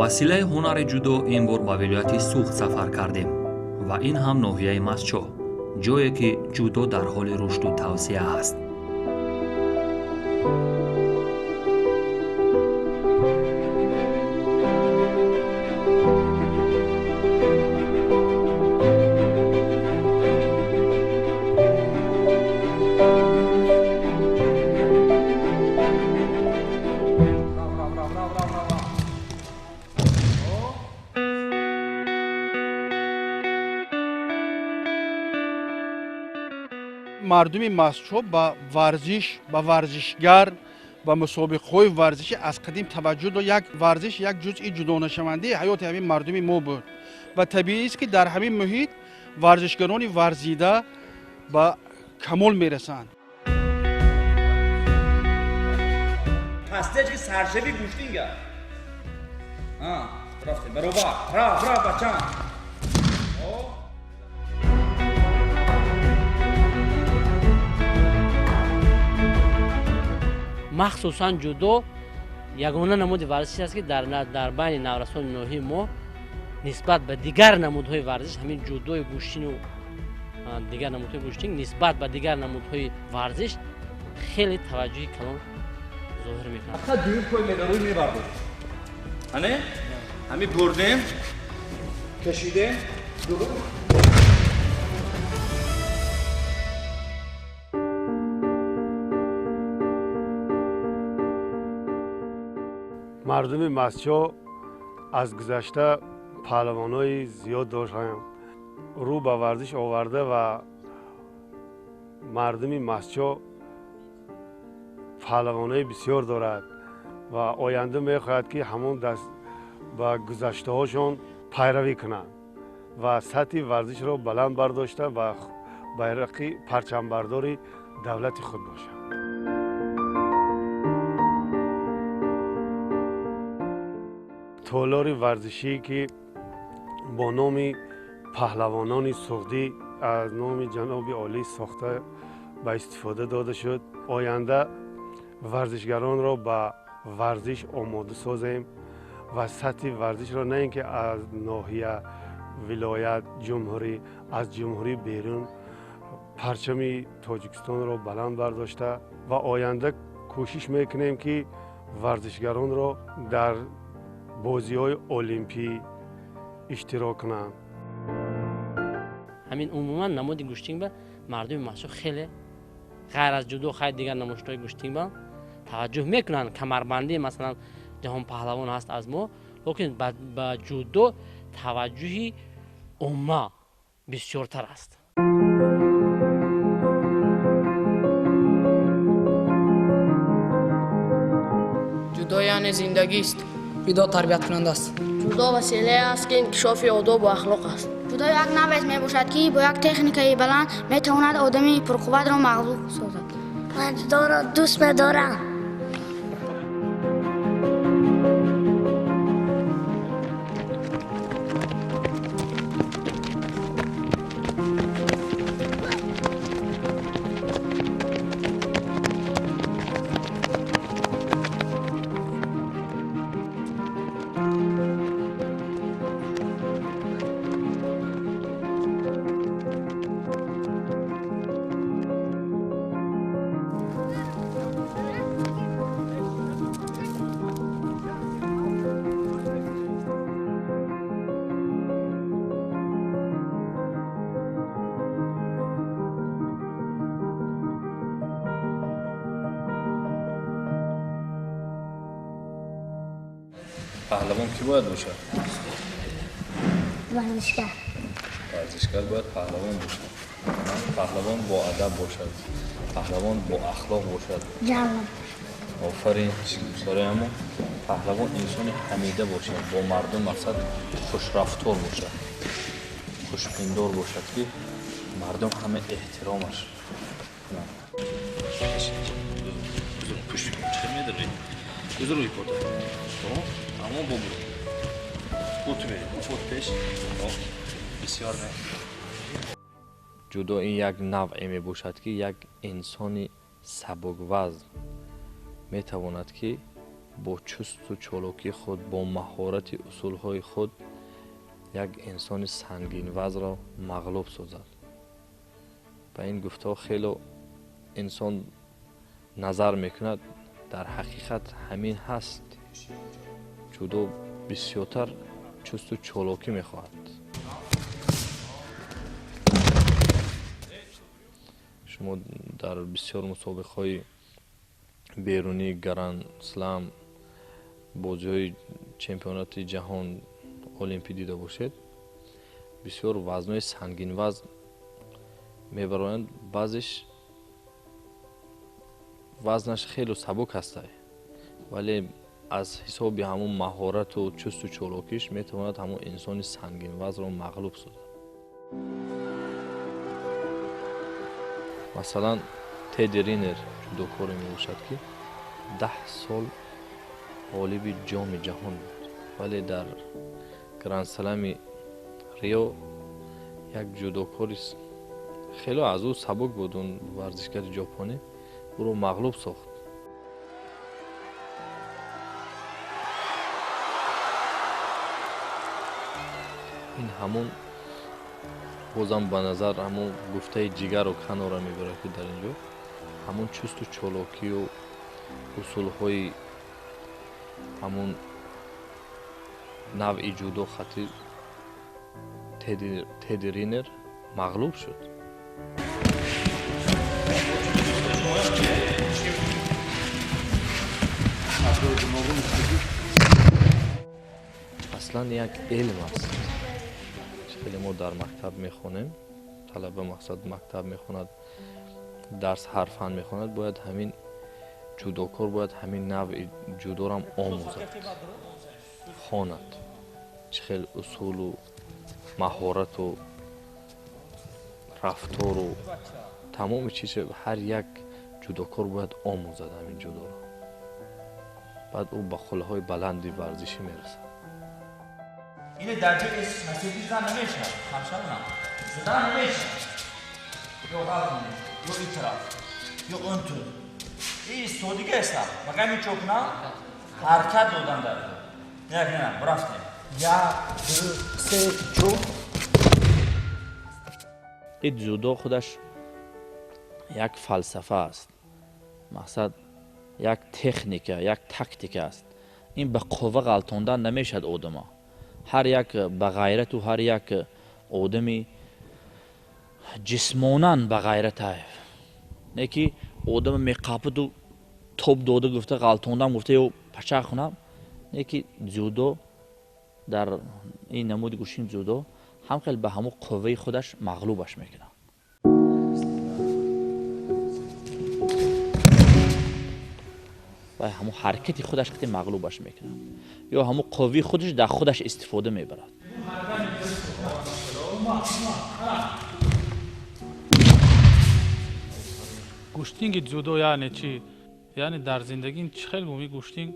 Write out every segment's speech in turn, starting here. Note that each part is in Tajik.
Василаи ҳунари ҷудо ин бор ба вилояти Суғд сафар кардем ва ин ҳам ноҳияи Мастчоҳ, ҷое ки ҷудо дар ҳоли рушду тавсеа аст. Мардуми Мастчоҳ ба варзиш, ба варзишгар, ба мусобиқаҳои варзишӣ аз қадим таваҷҷӯҳ дошт. Як варзиш як ҷузъи ҷудонашавандаи ҳаёти ҳамин мардуми мо буд ва табиист, ки дар ҳамин муҳит варзишгарони варзида ба камол мерасанд. Пастечки саршави гӯштинга рафтем баробар, рав, рав, бачам. Махсусан ҷудо ягона намуди варзише аст, ки дар байни наврасони ноҳияи мо нисбат ба дигар намудҳои варзиш, ҳамин ҷудои гӯштину дигар намудҳои гӯштин нисбат ба дигар намудҳои варзиш хеле таваҷҷӯҳи калон зоҳир мекунад. Фақат дуюм пой медарӯй мебардем, ане ҳами бурдем, кашидем. Мардуми Мастчоҳ аз гузашта паҳлавонҳои зиёд доштанд, рӯ ба варзиш оварда ва мардуми Мастчоҳ паҳлавонҳои бисёр дорад ва оянда мехоҳад, ки ҳамон даст ба гузаштаҳошон пайравӣ кунанд ва сатҳи варзишро баланд бардошта ва байрақи парчамбардори давлати худ бошанд. Толори варзишӣ, ки бо номи паҳлавонони суғдӣ аз номи ҷаноби олӣ сохта ба истифода дода шуд, оянда варзишгаронро ба варзиш омода созем ва сатҳи варзишро на ин ки аз ноҳия, вилоят, ҷумҳурӣ, аз ҷумҳурӣ берун парчами Тоҷикистонро баланд бардошта ва оянда кӯшиш мекунем, ки варзишгаронро дар бозиҳои олимпӣ иштирок кунанд. Ҳамин умуман намуди гӯштинг ба мардуми Мастчоҳ хеле ғайр аз ҷудо хайр дигар намудҳои гӯштинг ба таваҷҷӯҳ мекунанд. Камарбандӣ масалан ҷаҳонпаҳлавон ҳаст аз мо, лекин ба ҷудо таваҷҷӯҳи омма бисёртар аст. Ҷудо яъне зиндагист. Ҷудо тарбияткунанда аст. Ҷудо василае аст, ки инкишофи одобу ахлоқ аст. Ҷудо як навъест мебошад, ки бо як техникаи баланд метавонад одами пурқувватро мағлуб созад. Ман ҷудоро дӯст медорам. Паҳлавон кӣ бояд бошад? Варзишгар. Варзишгар бояд паҳлавон бошад. Паҳлавон бо адаб бошад, паҳлавон бо ахлоқ бошад. Ҷавон. Офарин. Барои ҳамон паҳлавон инсони ҳамида бошад, бо мардум мақсад хушрафтор бошад, хушпиндор бошад, ки мардум ҳама эҳтиромаш кунанд. Аммо бобур буту мерем, бут пеш бисёр не. Ҷудо ин як навъе мебошад, ки як инсони сабуквазн метавонад, ки Бо чусту чолокии худ, бо маҳорати усулҳои худ як инсони сангинвазнро мағлуб созад. Ба ин гуфтаҳо хело инсон назар мекунад, дар ҳақиқат ҳамин ҳаст. Ҷудо бисёртар чусту чолокӣ мехоҳад. Шумо дар бисёр мусобиқаҳои берунӣ, Гранд-слам, бозиҳои чемпионати ҷаҳон, олимпӣ дида бошед, бисёр вазнҳои сангинвазн мебароянд. Баъзеш вазнаш хело сабук ҳастай, вале аз ҳисоби ҳамун маҳорату чусту чолокиш метавонад ҳамун инсони сангинвазнро мағлуб созад. Масалан, Тедди Ринер ҷудокоре мебошад, ки 10 сол ғолиби ҷоми ҷаҳон буд, вале дар Гранд-слами Рио як ҷудокори хело аз ӯ сабук буд, он варзишгари ҷопонӣ ӯро мағлуб сохт. Ин ҳамон бозам ба назар ҳамон гуфтаи ҷигару канора мебарад, ки дар ин ҷо ҳамон чусту чолокию усулҳои ҳамон навъи ҷудо хати Тедди Ринер мағлуб шуд. Аслан як илм аст. Хеле мо дар мактаб мехонем, талаба мақсад мактаб мехонад, дарс ҳар фан мехонад, бояд ҳамин ҷудокор бояд ҳамин навъи ҷудорам омӯзад, хонад, чӣ хел усулу маҳорату рафтору тамоми чиз ҳар як ҷудокор бояд омӯзад ҳамин ҷудоро. Баъд ӯ ба қуллаҳои баланди варзишӣ мерасад. Ине дар ҷои ҳасиби зан намешавад, ҳамшарам задан намешавад. Ё ғалт, ё ин тараф, ё он ту. Ин истодига аст. Магар мечокунам ҳаракат додан дар. Не, не, рафтем. 1, 2, 3, 4. Ин ҷудо худаш як фалсафа аст. Мақсад як техника, як тактика аст. Ин ба қувва ғалтондан намешавад одама. Ҳар як ба ғайрату ҳар як одами ҷисмонан ба ғайратаев. Не ки одама меқапиду тоб дода гуфта ғалтондам гуфта ё пача хунам. Не ки ҷудо дар ин намуди гӯштини ҷудо ҳам хел ба ҳамон қувваи худаш мағлубаш мекунад. Ва ҳамон ҳаракати худаш қати мағлубаш мекунад. Ё ҳамон қувваи худаш дар худаш истифода мебарад. Гӯштинги ҷудо яъне чӣ? Яъне дар зиндагӣ чӣ хел буми гӯштинг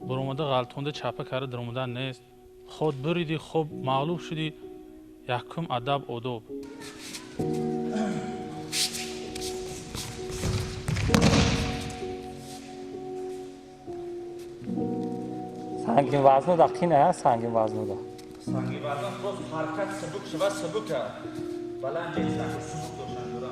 баромада ғалтонда чапа карда даромадан нест. Худ буриди, хуб мағлуб шудӣ, якум адаб одоб. Сангин вазну да қина, сангин вазну да. Сангин вазну просто ҳаракат сабук шава, сабука. Баланд ҷеста, сабук дошан дора.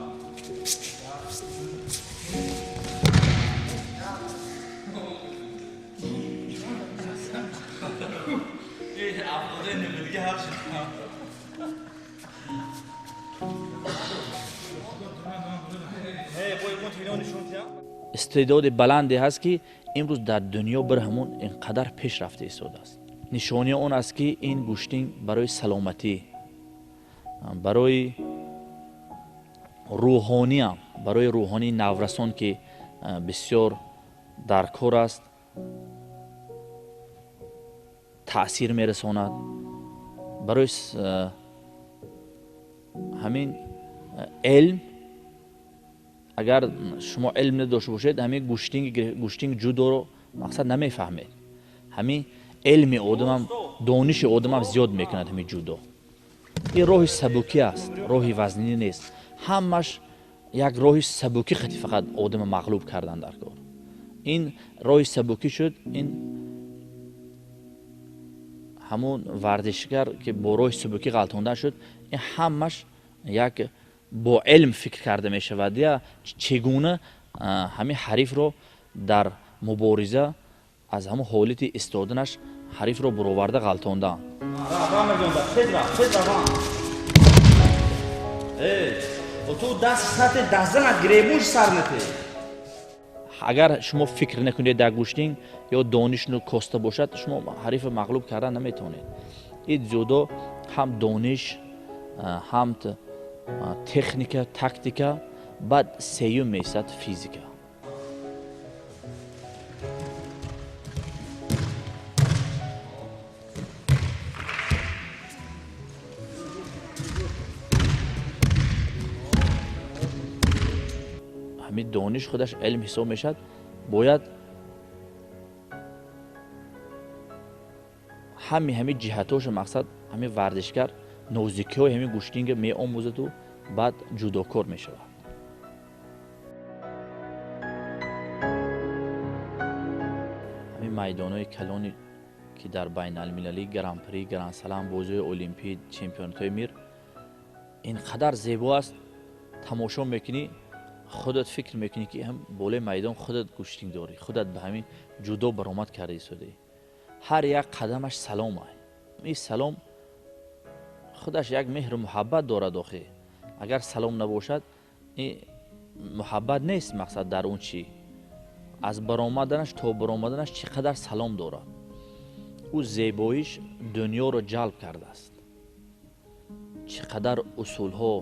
Истеъдоди баланде ҳаст, ки имрӯз дар дунё бір ҳамон ин қадар пеш рафта истодааст. Нишонаи он аст, ки ин гӯштинг барои саломатӣ, барои рӯҳониам, барои рӯҳонии наврасон, ки бисёр дар кор аст, таъсир мерасонад. Барои ҳамин илм, агар шумо илм надошта бошед, ҳамин гӯштинг ҷудоро мақсад намефаҳмед. Ҳамин илми одамам, дониши одамам зиёд мекунад ҳамин ҷудо. Ин роҳи сабукӣ аст, роҳи вазнинӣ нест. Ҳамаш як роҳи сабукӣ хати фақат одама мағлуб кардан дар кор. Ин роҳи сабукӣ шуд. Ин ҳамун варзишгар ки бо роҳи сабукӣ ғалтонда шуд, ин ҳамаш як бо илм фикр карда мешавад, я чӣ гуна ҳамин ҳарифро дар мубориза аз ҳамун ҳолати истоданаш ҳарифро буроварда ғалтондан. Агар шумо фикр накунед дар гӯштинг ё дониш коста бошад, шумо ҳарифро мағлуб кардан наметавонед. Ин ҷудо ҳам дониш, ҳам техника, тактика, баъд сеюм меистад физика. Ҳамин дониш худаш илм ҳисоб мешавад. Бояд ҳамин ҷиҳатҳоша мақсад ҳамин варзишгар нозикиҳои ҳамин гӯштинга меомӯзаду баъд ҷудокор мешавад. Ҳамин майдонҳои калоне ки дар байналмилалӣ гран-при, гран-салам, бозиҳои олимпӣ, чемпионатҳои мир ин қадар зебо аст, тамошо мекунӣ, худат фикр мекунӣ ки ҳам болои майдон худат гӯштинг дорӣ, худат ба ҳамин ҷудо баромад карда истодаӣ. Ҳар як қадамаш салом ай. Ин салом худаш як меҳру муҳаббат дорад. Охи агар салом набошад, ин муҳаббат нест. Мақсад дар он чӣ аз баромаданаш то баромаданаш чӣ қадар салом дорад. Ӯ зебоиш дунёро ҷалб кардааст. Чӣ қадар усулҳо,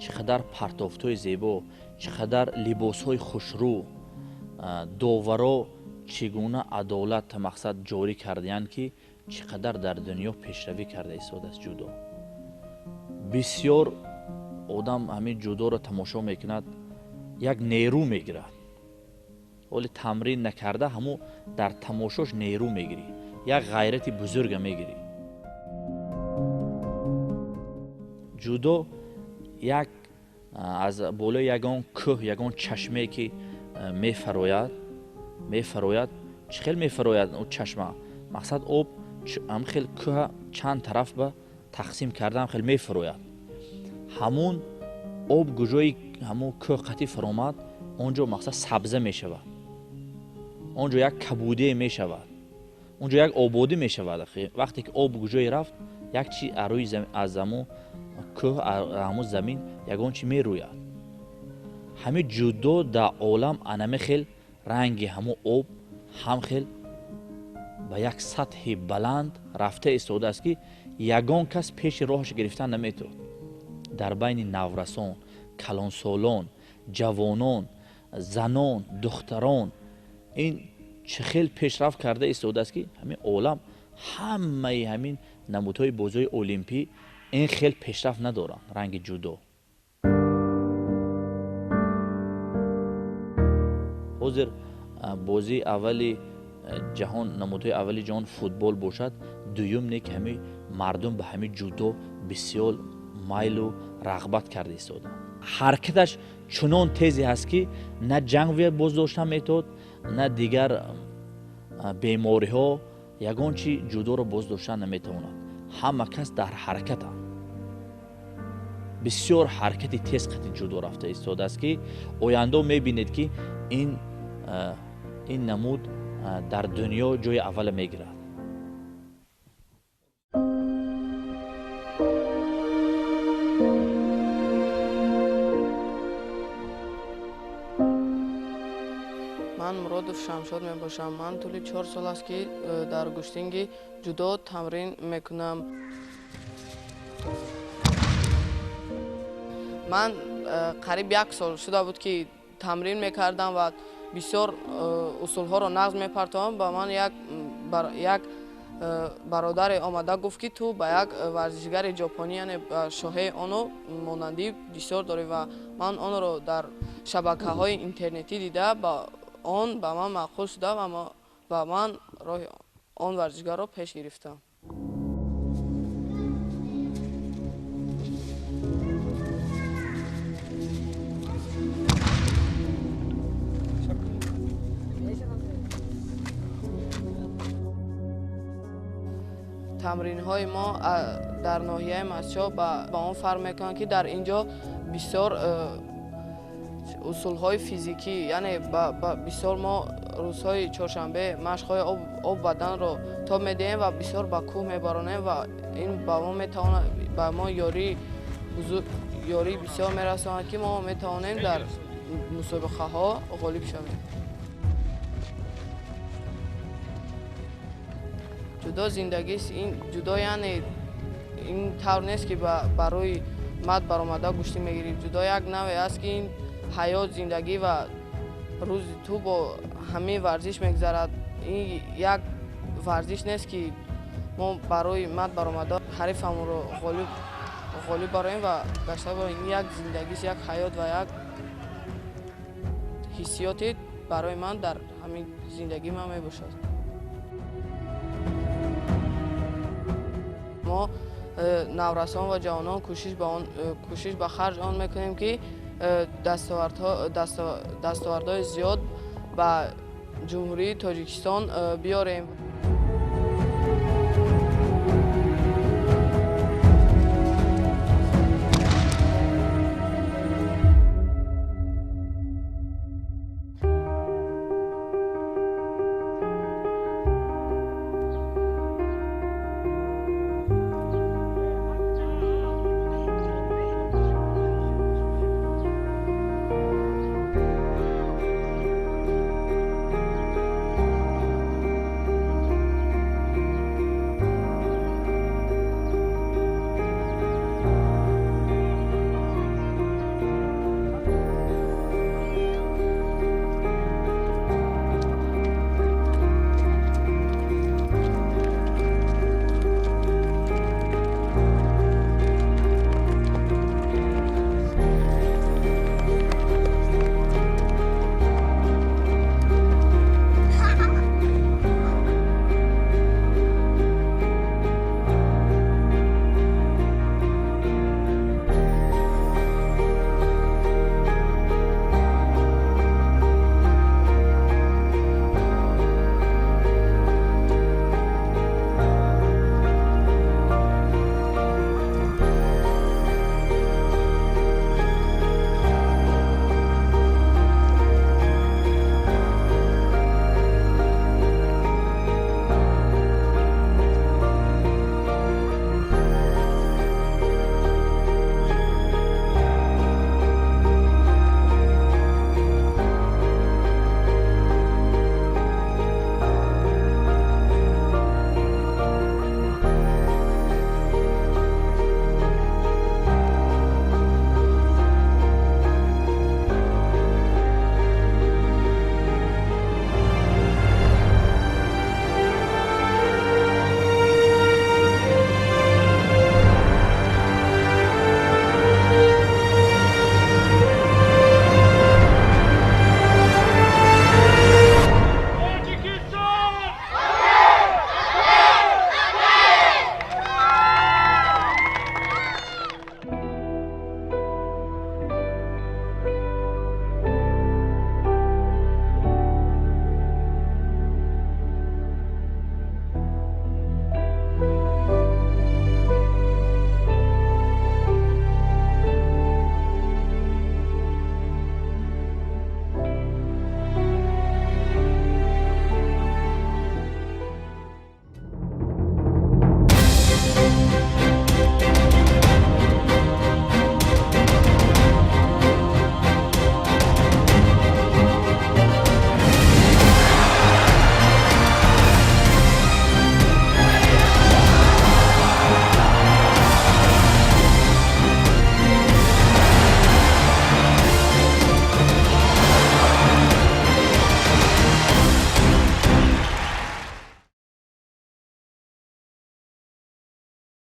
чӣ қадар партофтҳои зебо, чӣ қадар либосҳои хушрӯ, доваро чӣ гуна адолат мақсад ҷорӣ кардаянд, ки чӣ қадар дар дунё пешравӣ карда истодааст ҷудо. Бисёр одам ҳамин ҷудоро тамошо мекунад, як нерӯ мегирад. Ҳоли тамрин накарда ҳамун дар тамошош нерӯ мегирӣ, як ғайрати бузурга мегирӣ. Ҷудо як аз болои ягон кӯҳ, ягон чашмае ки мефарояд, чӣ хел мефарояд он чашма? Мақсад об ҳам хел кӯҳа чанд тараф ба тақсим карда ҳам хел мефарояд. Ҳамун об гуҷои ҳамун кӯҳ қатӣ фаромад, он ҷо мақсад сабза мешавад, он ҷо як кабудие мешавад, он ҷо як ободӣ мешавад. Вақте ки об гуҷое рафт, як чи аз ҳамун кӯҳ, ҳамун замин ягон чи мерӯяд. Ҳамин ҷудо дар олам анаме хел ранги ҳамун об ҳам хел ба як сатҳи баланд рафта истодааст, ки ягон кас пеши роҳаш гирифтан наметавонад. Дар байни наврасон, калонсолон, ҷавонон, занон, духтарон ин чӣ хел пешрафт карда истодааст, ки ҳамин олам ҳамаи ҳамин намудҳои бозиҳои олимпӣ ин хел пешрафт надоранд ранги ҷудо. Ҳозир бозии аввали ҷаҳон, намудҳои аввали ҷаҳон футбол бошад, дуюм не ки ҳамин мардум ба ҳамин ҷудо бисёр майлу рағбат карда истоданд. Ҳаракаташ чунон тезе ҳаст, ки на ҷанг боздоштан метавонад, на дигар бемориҳо, ягон чи ҷудоро боздоштан наметавонад. Ҳама кас дар ҳаракатанд. Бисёр ҳаракати тез қати ҷудо рафта истодааст, ки оянда мебинед, ки ин намуд дар дунё ҷои аввала мегирад. Ман Муродов Шамшод мебошам. Ман тӯли 4 сол аст, ки дар гӯштинги ҷудо тамрин мекунам. Ман қариб 1 сол шуда буд, ки тамрин мекардам ва бисёр усулҳоро нағз мепартовам. Ба ман як бародаре омада гуфт, ки ту ба як варзишгари ҷопонӣ, яъне ба Шоҳеи Оно монандӣ бисёр дорӣ ва ман онро дар шабакаҳои интернетӣ дида, ба он ба ман маъқул шуда ва ман роҳи он варзишгарро пеш гирифтам. Тамринҳои мо дар ноҳияи Мастчоҳ ба он фарқ мекунанд, ки дар ин ҷо бисёр усулҳои физикӣ, яъне бисёр мо рӯзҳои чоршанбе машқҳои об баданро тоб медиҳем ва бисёр ба кӯҳ мебаронем ва ин ба мо метавонад ба мо ёрии бисёр мерасонад, ки мо метавонем дар мусобиқаҳо ғолиб шавем. Ҷудо зиндагист. Ин ҷудо яъне ин тавр нест, ки барои мад баромада гӯштӣ мегирӣ. Ҷудо як навъе аст, ки ин ҳаёт, зиндагӣ ва рӯзи ту бо ҳамин варзиш мегузарад. Ин як варзиш нест, ки мо барои мад баромада ҳарифамонро ғолиб бароем ва гашта бароем. Ин як зиндагист, як ҳаёт ва як ҳиссиёте барои ман дар ҳамин зиндагии ман мебошад. Мо наврасон ва ҷавонон кӯшиш ба харҷ он мекунем, ки дастовардҳои зиёд ба Ҷумҳурии Тоҷикистон биёрем.